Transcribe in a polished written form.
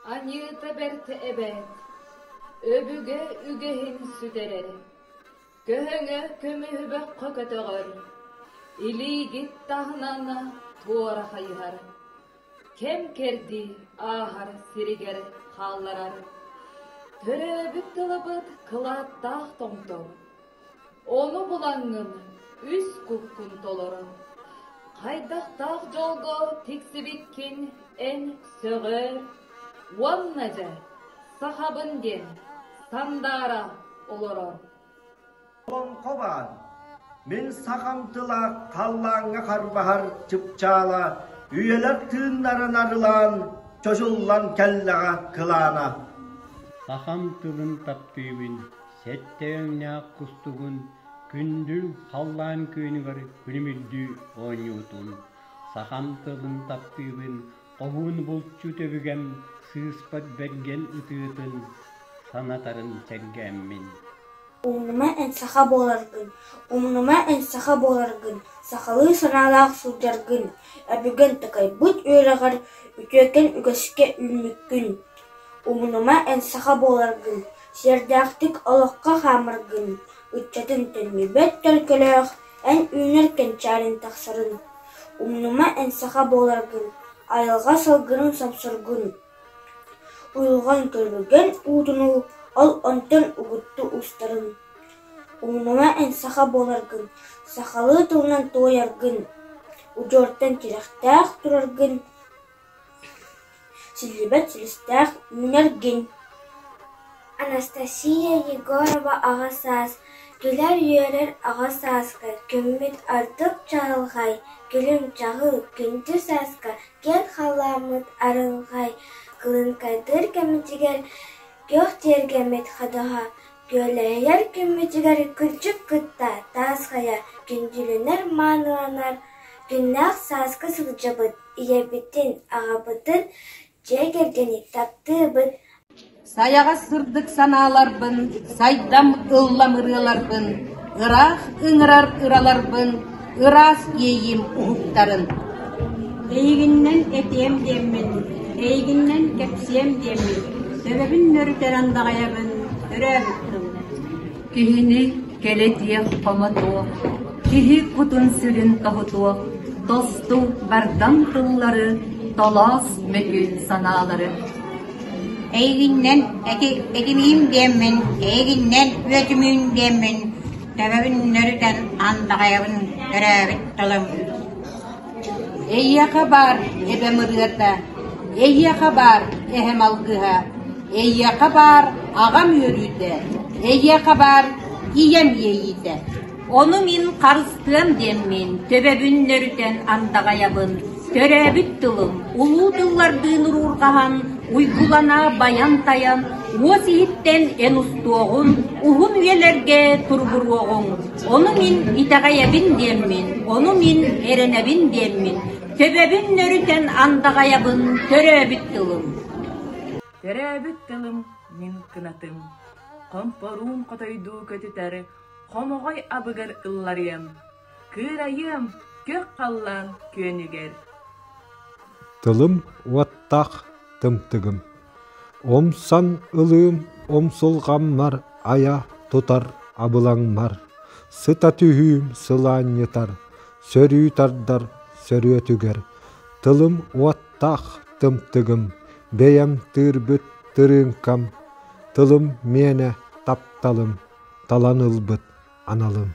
Аньыыта бэрт эбээт, өбүгэ үгэһин сүтэрэр, көһөҥө көмүһү бөххө көтөҕөр, илиигит таһынан туора хайыһар, кэм-кэрдии ааһар сиригэр хаалларар. Төрөөбүт тылыбыт кылааттаах томтор, Ону булаҥҥын үс куккун толорон, хайдахтаах дьолго тиксибиккин эн сөҕөр уонна дьэ сахабын диэн сандаара олорор. Олоҥхо баар. Мин сахам тыла халлааҥҥа харбаһар чыпчаала, үйэлэр тыыннарын арылаан, чочуллан кэллэҕэ кылаана. Сахам тылын таптыыбын, Сэттэ өҥнөөх кустугун күндүл халлаан күөнүгэр күлүмүрдүү оонньуутун, сахам тылын таптыыбын, хоһуун булчут өбүгэм сыыспат бэргэн ытыытын санатарын сэргээммин. Умнума эн саха буоларгын, умнума эн саха буоларгын, сахалыы санаалаах сылдьаргын, өбүгэн такайбыт үөрэҕэр үтүөкэн үгэскэ үүммүккүн. Умнума эн саха буоларгын, Сиэрдээхтик олоххо хаамаргын, ыччатын төннүбэт төлкөлөөх эн үүнэр кэнчээрин тахсарын, умнума эн саха буоларгын, айылҕа салгынын сомсоргун, уйулҕан көрүлгэн уутунуу ол онтон угутту устарын, умнума эн саха буоларгын, сахалыы тылынан туойаргын, удьуортан тирэхтээх тураргын, Силлибэт силистээх үүнэргин Анастасия Егорова аҕа саас, күлэр-үөрэр аҕа сааска, күммүт ордук чаҕылхай, күлүм-чаҕыл, күндү сааска, киэҥ халлааммыт арылхай, кылыҥкайдыыр кэммитигэр күөх тиэргэммит ходуһа, күөлэһийэр күммүтүгэр күрдьүк кытта таас хайа, күндүлэнэр-мааныланар күннээх сааска сылдьабыт Ийэбитин, аҕабытын, дьиэ кэргэни таптыыбыт. Сайаҕас сырдык санааларбын, сайдам ыллам ырыаларбын, ыраах ыҥырар ыраларбын, ыраас иэйиим уһуктарын. Эйигиннэн этиэм диэммин, эйигиннэн кэпсиэм диэммин, төбөбүн нөрүтэн андаҕайабын, төрөөбүт тылым. Киһини кэлэтиэх хомотуох, киһи кутун-сүрүн тоһутуох, тосту бардам тыллары, толоос мөкү санаалары. Эйигиннэн этимиим диэммин, эйигиннэн үөтүмүүн диэммин, төбөбүн нөрүтэн андаҕайабын төрөөбүт тылым. Эйиэхэ баар эбэм ырыата, эйиэхэ баар эһэм алгыһа, эйиэхэ баар аҕам үөрүүтэ, эйиэхэ баар ийэм иэйиитэ. Ону мин харыстыам диэммин, төбөбүн нөрүтэн андаҕайабын, төрөөбүт тылым улуу тыллардыын уруурҕаһан, уйгулана байан-тайан, уос иһиттэн эн устуоҕун, уһун үйэлэргэ туругуруоҕуҥ. Ону мин итэҕэйэбин диэммин, ону мин эрэнэбин диэммин, төбөбүн нөрүтэн андаҕайабын төрөөбүт тылым. Төрөөбүт тылым мин кынатым, хомпоруун хотойдуу көтүтэр хомоҕой абыгар ылларыам, кыырайыам күөх халлаан күөнүгэр. Тылым уоттаах тымтыгым, Умсан ылыым умсулҕаммар айа тутар абылаҥмар, сыта түһүүм сылаанньытар, сөрүү тардар сөрүөтүгэр, тылым уоттаах тымтыгым, бэйэм тыырбыт тырыыҥкам, тылым миэнэ тапталым, талан ылбыт аналым.